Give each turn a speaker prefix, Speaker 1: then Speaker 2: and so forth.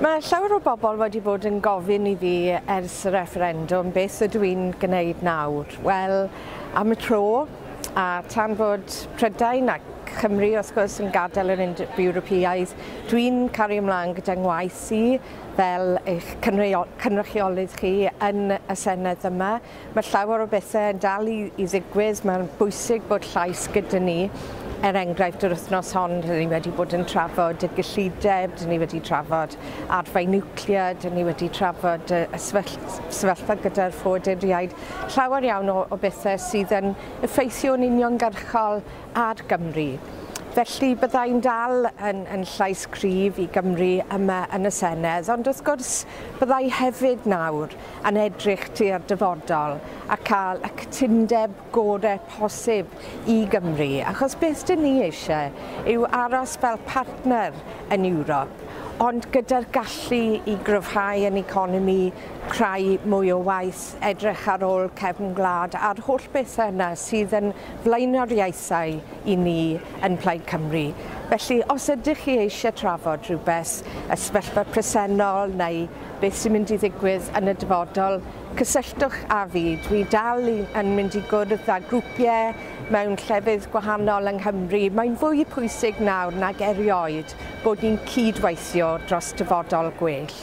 Speaker 1: Mae llawer o bobl wedi bod yn gofyn i fi ers y refferendwm beth ydw i'n gwneud nawr. Wel, am y tro, a tan bod Prydain a Cymru wrth gwrs yn gadael yr Undeb Ewropeaidd, dwi'n cario ymlaen gyda ngwaith i fel eich cynrychiolydd chi yn y Senedd yma. Mae llawer o bethau yn dal i ddigwydd, mae'n bwysig bod llais gyda ni. Er enghraifft, yr wythnos hon, rydyn ni wedi bod yn trafod y gyllideb, rydyn ni wedi trafod arfau niwclear, rydyn ni wedi trafod y sefyllfa gyda'r ffoaduriaid. Llawer iawn o bethau sydd yn effeithio'n uniongyrchol ar Gymru. Felly byddai'n dal yn llais cryf i Gymru yma yn y Senedd, ond wrth gwrs byddai hefyd nawr yn edrych tua'r dyfodol a cael y cytundeb gorau posib i Gymru, achos beth dyn ni eisiau yw aros fel partner yn Ewrop, ond gyda'r gallu i gryfhau yn economi, creu mwy o waith, edrych ar ôl cefn gwlad a'r holl bethau yna sydd yn flaenoriaethau i ni yn Plaid Cymru. Felly, os ydych chi eisiau trafod rhywbeth, y sefyllfa presennol neu beth sy'n mynd i ddigwydd yn y dyfodol, cysylltwch â fi. Dwi dal yn mynd i gwrdd â grwpiau mewn llefydd gwahanol yng Nghymru. Mae'n fwy pwysig nawr nag erioed bod ni'n cydweithio dros dyfodol gwell.